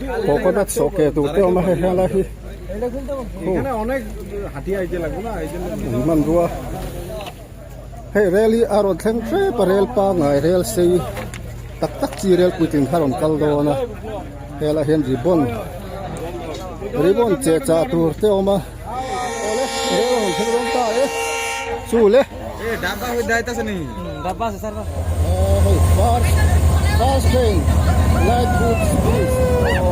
Coconut sawhkeh tur te a awm a hei helai hi hmanrua hei rel hi a rawn thleng hrep a rel pangai rel sei tak tak chi rel puitling kha a rawn kal dawn a helaiah hian ribbon ribbon cheh chah tur te a awm a awle rel a rawn thleng dawn ta e chu le. Hei first first train light goods please aw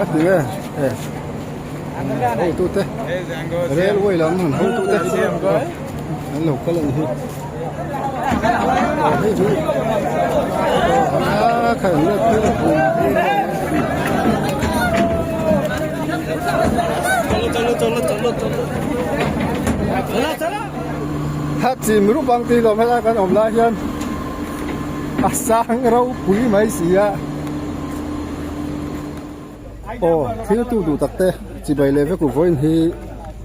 a ti nge e hotu te railway lam han hotu te an lo kal a ni hi aw hei chu a kha an let phei a chim rup ang tih lawm helai kan awm lai hian a sang ropui mai si a aw thil tu duh tak te chibai leh vek u vawiin hi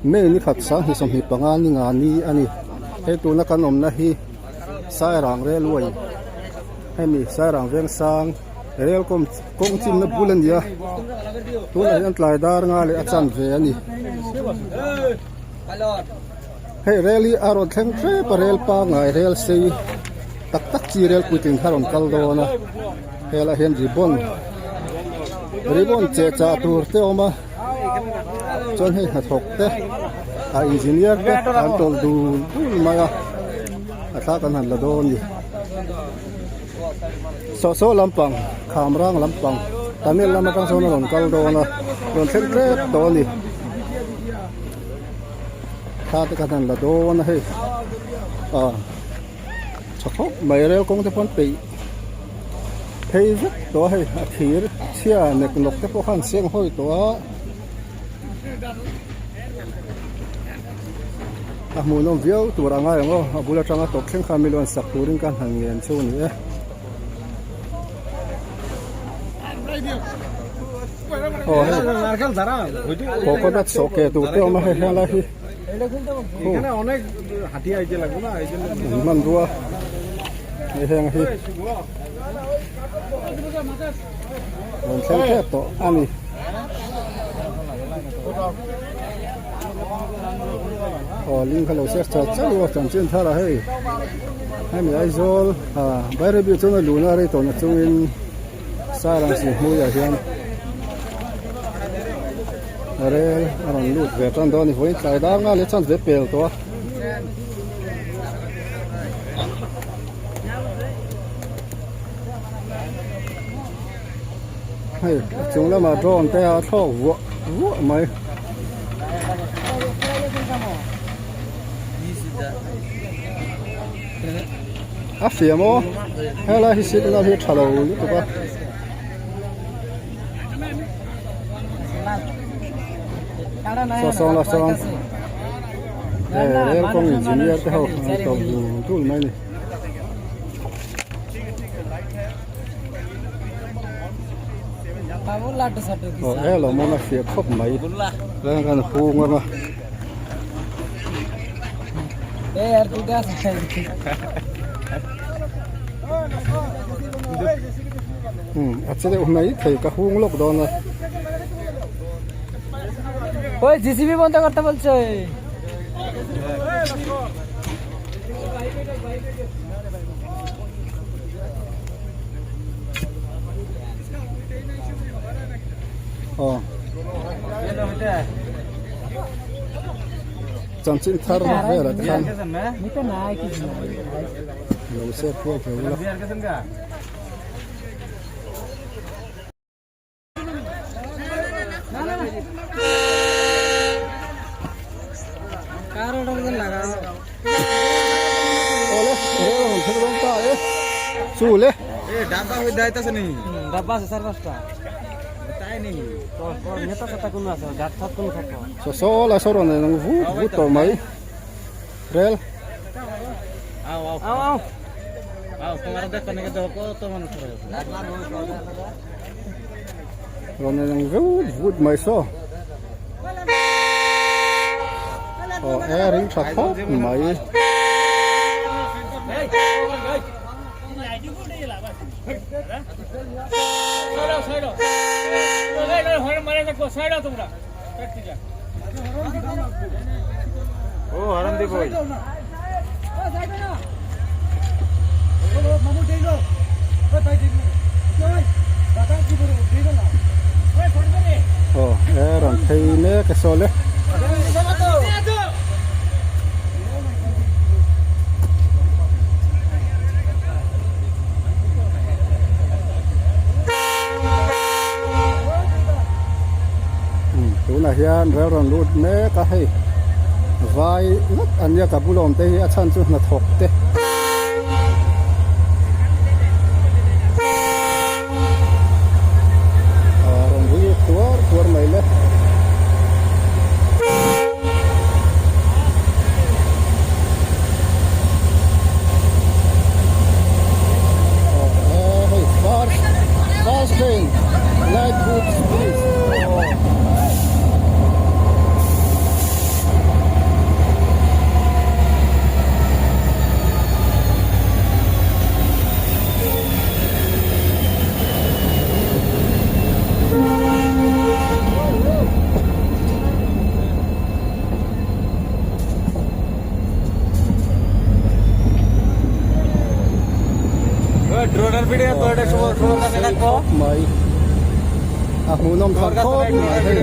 May ni khat sanghnih 25 ni nga ni a ni hei tuna kan awmna hi Sairang railway hemi Sairang Vengsang rel kawng kawng chimna bul a ni a tunah hian tlai dar nga leh a chan ve a ni hei rel hi a rawn thleng hrep a rel pangai rel sei tak tak chi rel puitling kha a rawn kal dawn a helaiah hian ribbon ribbon cheh chah tur te a awm a chuan hei hnathawk te a engineer te an tawlh dul dul mai a a thla kan han la dawn a ni. Saw saw lampang kham rang lampang tunnel lam atang sawn a rawn kal dawn a rawn thleng tlep tawh a ni thla te khan han la dawn a hei ah tha khawp mai rel kawng te pawh an peih phei vek tawh a hei a thir chhia nek nawk te pawh khan an seng hawi tawh a. A hmuhnawm viau tur a ngai ang aw a bul atanga tawp thleng khan mi luan sak turin ka han ngen chu a ni e. Aw hei coconut sawhkeh tur te a awm a hei helai hi hmanrua hei heng hi rawn thleng tep tawh a ni. Aw link kha lo share char char u a chanchin thar a hei hemi Aizawl ah Bairabi chuan a luhna rei tawhna chungin Sairang Sihhmuiah hian rel a rawn lut ve tan dawn a ni vawiin tlai dar nga leh chuan ve pel tawh a. Hei a chung lamah drone te a thlawk vuah vuah mai. A fiam aw helai hi signal hi tha lo lutuk a. Saw sawn la sawn hei rel kawng engineer te ho an tawp dul dul mai a ni. Aw he lo mawn a fiah khawp mai chuan kan hung ang a. Um a che deuh mai thei ka hung lawk dawn a. Aw chanchin thar velah te khan lo share kual ve ula. Awle rel a rawn thleng dawn ta e chu le. Saw saw lai saw rawn nei ang vut vut tawh mai rel. Rawn en ang vut vut mai saw. Aw e ring tha khawp mai. Aw e rawn phei mek a saw le. Tunah hian rel rawn lut mek a hei vai ngawt a nia ka bula awm te hi a chhan chu hnathawk te. Rawn ri tuar tuar mai le. Hei first first train light goods please. Mai a hmuhnawm thar khawp mai hei.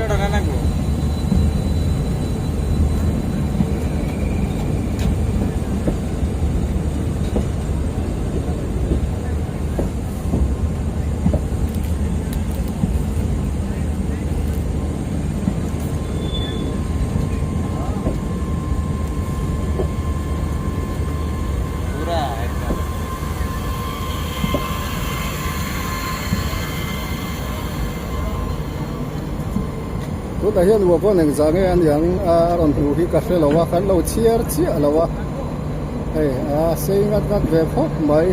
Tunah hian uapawn engzah nge a niang a rawn hmuh hi ka hre lo a kan lo chhiar chiah lo a hei a sei ngat ngat ve khawp mai.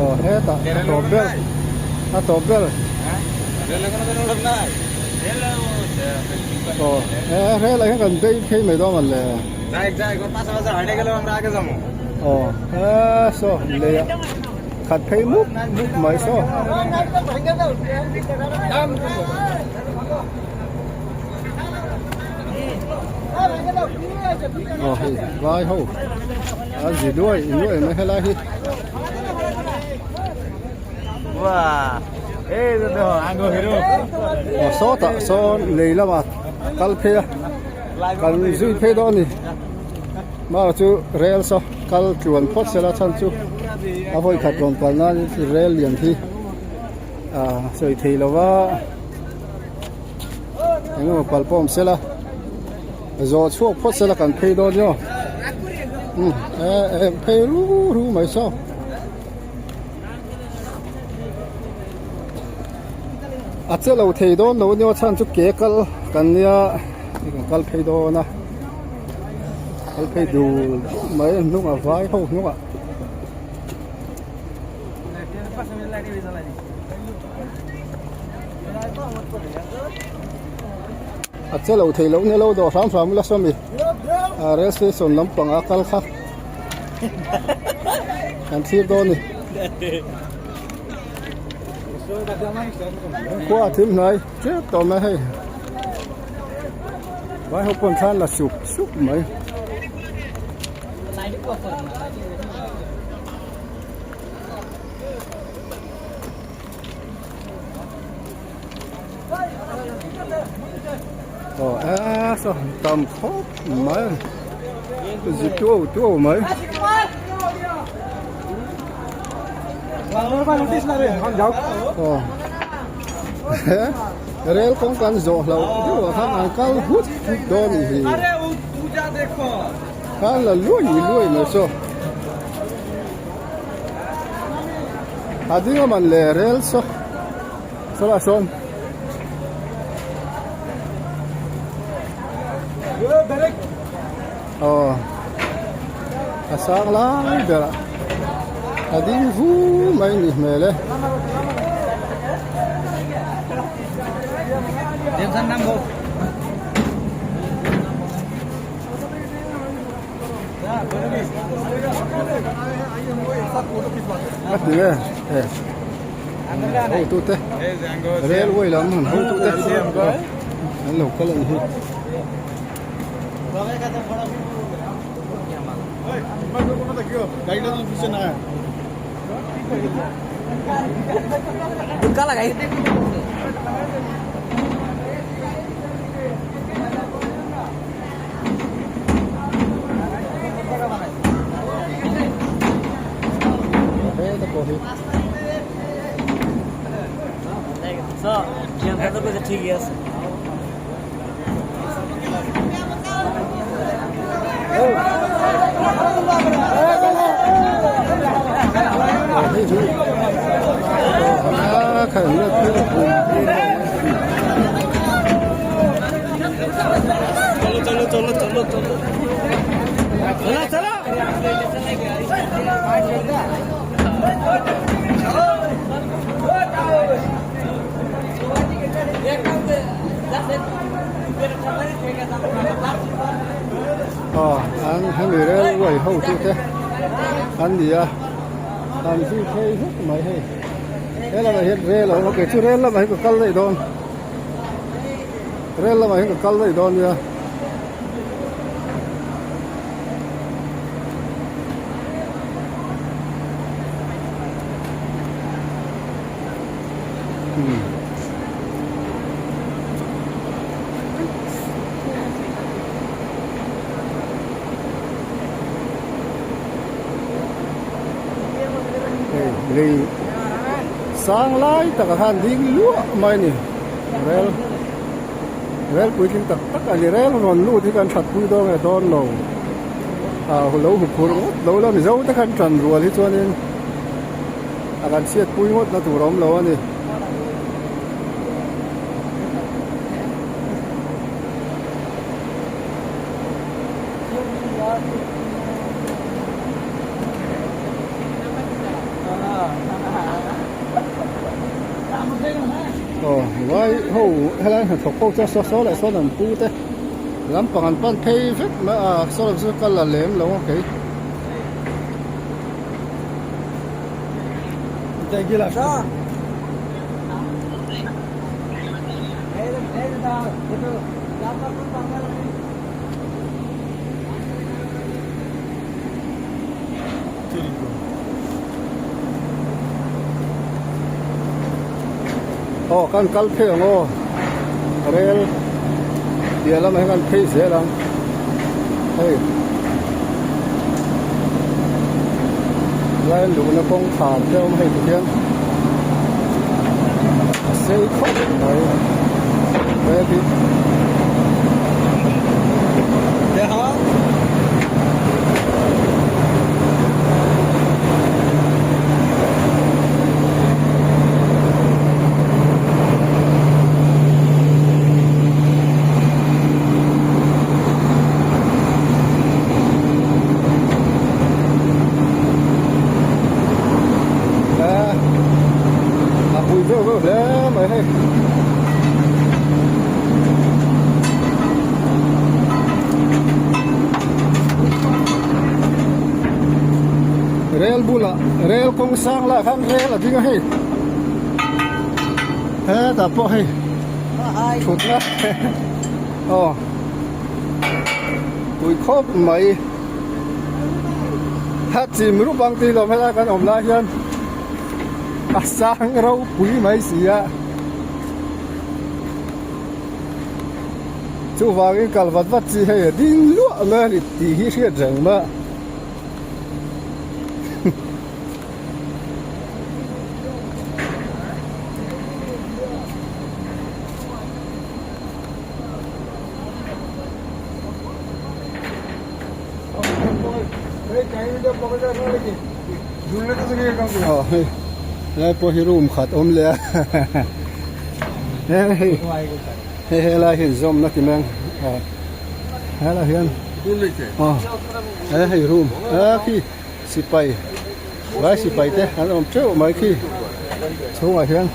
Aw hetah a tawp ber a tawp ber aw he rel ah hian kan bei phei mai dawn le. Aw he saw lei ah khat phei mup mup mai saw. Aw hei vai ho a zi duai nuai mai helai hi. Aw sawtah sawn lei lamah kal phei a kan zui phei dawn a ni. Mara chu rel saw kal tluan phawt sela chhan chu a vawi khat rawn kal nan rel lian hi ah sawi thei lova eng emaw pal pawh awm sela zawh chhuak phawt sela kan phei dawn nge aw umm eh phei ru ru mai saw. A che lo thei dawn lo ania chhan chu ke kal kan nia kan kal phei dawn a kal phei dul mai a hnungah vai ho hnungah. A che lo thei lo nia lo dawh hram hram ila sawmi rail station lampang a kal kha kan thlir dawn a ni. Khua a thim hnai tep tawh mai hei vai ho pawn thlan la sup sup mai. Aw e saw tam khawp mai zi tuau tuau mai. Aw he rel kawng kan zawh hlauh deuh ah khan an kal hut hut dawn a ni hi. Khan la luai luai mai saw. A ding a man le rel saw sawlai sawn. Aw a sang lai ber ah a ding vu mai ni hmel e. A ti nge he hotu te railway lam han hotu te an lo kal a ni hi. Heta pawh hi. Hei hi a khaihna thil Aw an hemi railway ho chu te an ni a an zui phei hlek mai hei he lamah hian rail a awm a kei chu rail lamah hian ka kal daih dawn rail lamah hian ka kal daih dawn nia. Hei lei sang lai takah khan ding luah mai a ni rel rel puitling tak tak a ni rel rawn lut hi kan that pui dawn nge dawn lo ah lo huphurh ngawt lo la mizo te khan tan rual hi chuanin. A kan chhiat pui ngawt na tur a awm lo a ni. Aw vai ho helai hnathawk ho chuan saw saw leh sawn an pu te lampang an pan phei vek mai a saw lam chu ka la lem lo a kei. Aw kan kal phei ang aw rel piah lamah hian kan phei zel ang hei. Lai luhna kawngkhar te a awm hei tikhian a sei khawp mai rel hi. A pui veuh veuh hle mai hei. Rel bulah rel kawng sang lah khan rel a ding a hei. Hetah pawh hei thutna aw. Pui khawp mai a chim rup ang tih lawm helai kan awm lai hian a sang ropui mai si a chuvangin kal vat vat chi hei a ding luah mai a ni tih hi hriat reng mai a. Aw hei helai pawh hi room khat awm leh a hei hei helai hi inzawmna ti mai ang helai hian aw hei room a khi sipai vai sipai te an awm teuh mai khi chhungah hian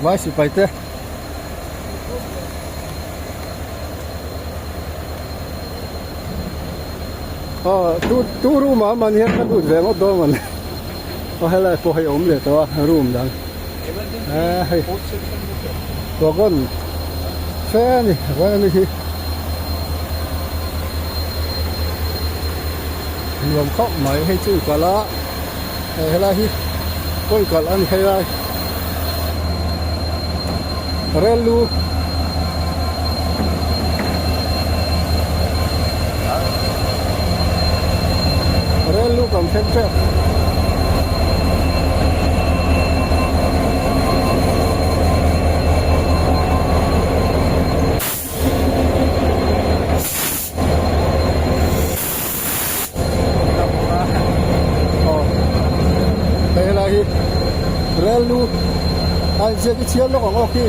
vai sipai te. Aw tu tu room ah man hian ka lut ve ngawt dawn man aw helai pawh hei awm leh tawh a room dang eh hei wagon fe a ni vawi ani hi nuam khawp mai hei chu kalh a helai hi kawi kalh a ni helai. Rel lu Rel lu kan thleng tep. Hei helai hi rel lu a inziak i chhiar lawk ang aw khi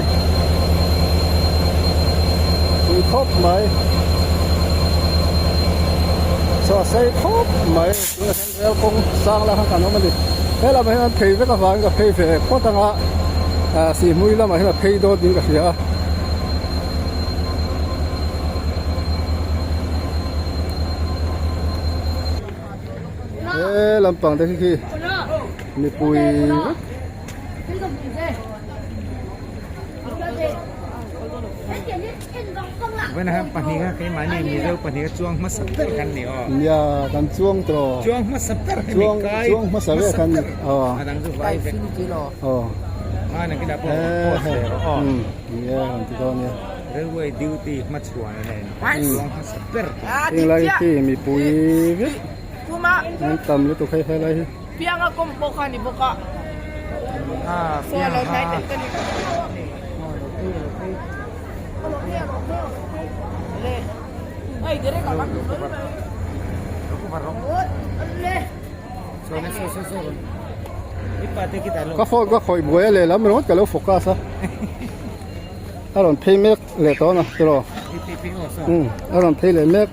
pui khawp mai chaw a sei khawp mai tunah hian rel kawng sang lai khan kan awm a ni helamah hian an phei vek avangin ka phei ve phawt ang a ah sihhmui lamah hian a phei dawn niin ka hria a. He lampang te khi khi mipui vek. Nia kan chuang tawh chuang chuang hmasa ber kan ni aw aw he umm ti dawn nia. Railway duty hmachhuan a nen chuang hmasa ber tur. Heng lai hi mipui vek an tam lutuk hei helai hi. Pianga kawm pawh kha a ni bawk a. Saw lo hnai tel ka ni. Ka phone ka khawih buai a lehlam ringawt ka lo focus a. A rawn phei mek leh tawh a tiraw umm a rawn phei leh mek.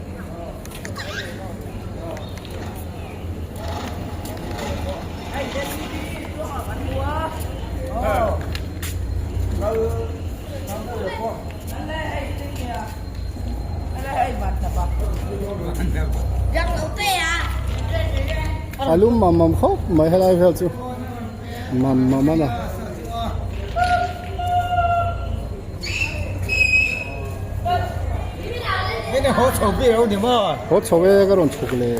A lum mam mam khawp mai helai vel chu mam mam a ni. Haw chho e ka rawn chhuk leh.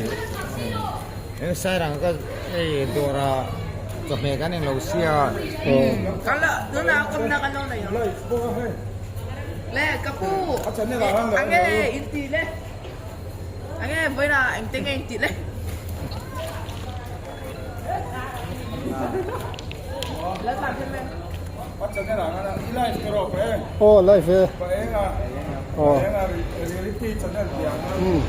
Aw live e aw umm.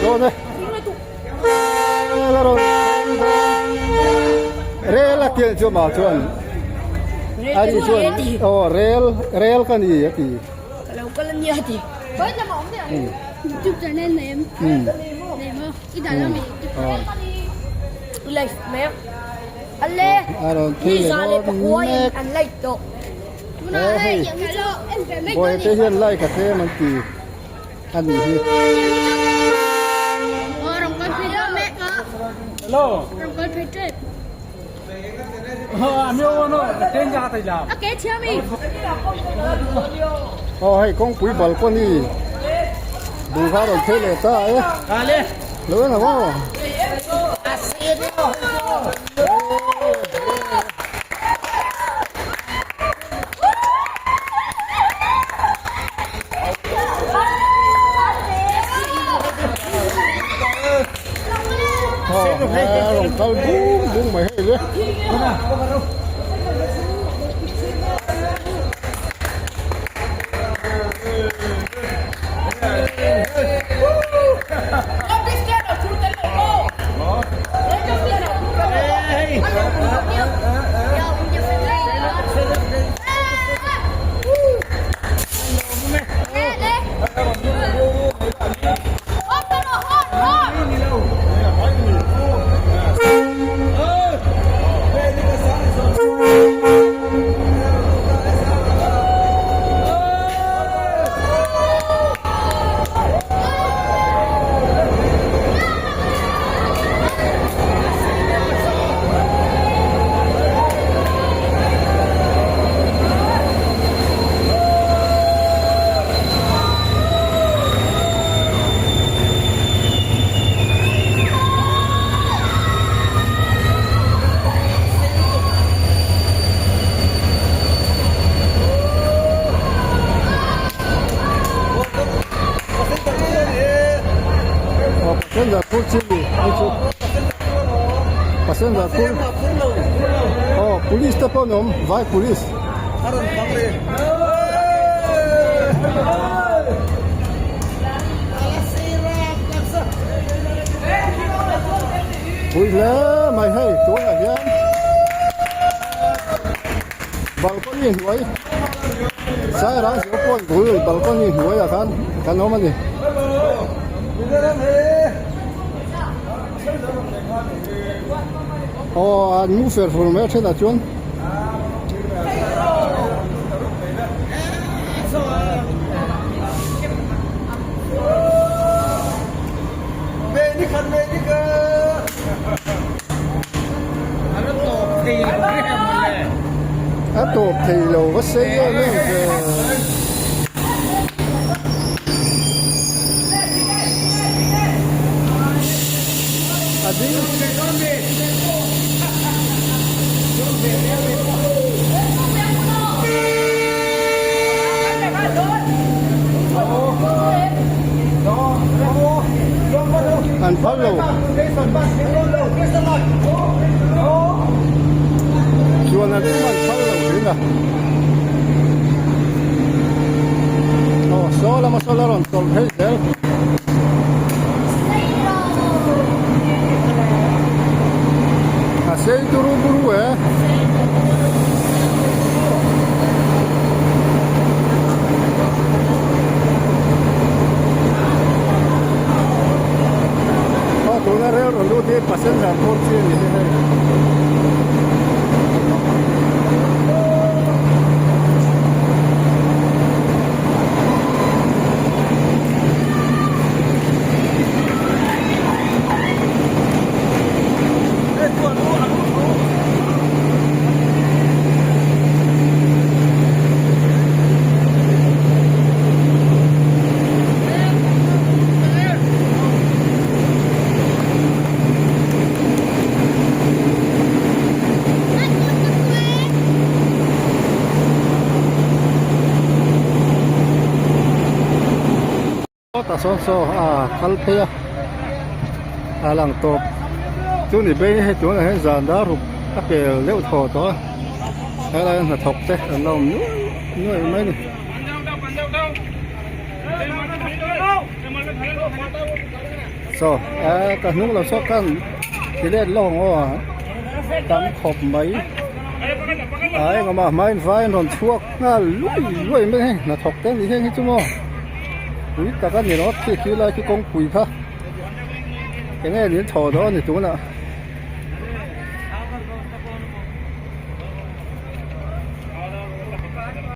Dawn e. Rel a tiang chu mah chuan ani chuan aw rel rel ka ni a ti. Ka lo kal ania a ti. YouTube channel nei em? Nei maw? I dah lo mi? Live mek. Ale. Ni za leh pakua in an like tawh. Hei Bawihte hian like a tlem an ti. A nih hi. Aw hei kawngpui balcony bul kha a rawn phei leh ta e. Lo en ang aw. kal bung bung mai hei le. Passenger phur chi ni hei chu passenger phur aw police te pawh an awm vai police. Pui hle mai hei tunah hian balcony hnuai sairang zir pawh bul balcony hnuaiah khan kan awm a ni. Aw an mu fer fur mai a thenah chuan. A tawp thei lo va sei em em ve. A ding. An phal lo. Chuan an tum an phal lo thin a. Aw saw lama saw la rawn tawlh phei zel. A sei turu buru e. Aw tuna rel rawn lut hi passenger phur chi a ni hi hei. Tah sawn saw a kal phei a a lang tawp chu ni ber hei tunah hian zan dar ruk a pel deuh thaw tawh a helai ah hnathawk te an la awm nuai nuai mai a ni. Saw ka hnung lo saw khan ti let lawng aw a tam khawp mai a engemaw hmain vai an rawn chhuak nghal luai luai mai a hei hnathawk te ani heng hi chu maw pui tak a ni rawt khi khi lai khi kawngpui kha eng nge nin thaw dawn a ni tunah.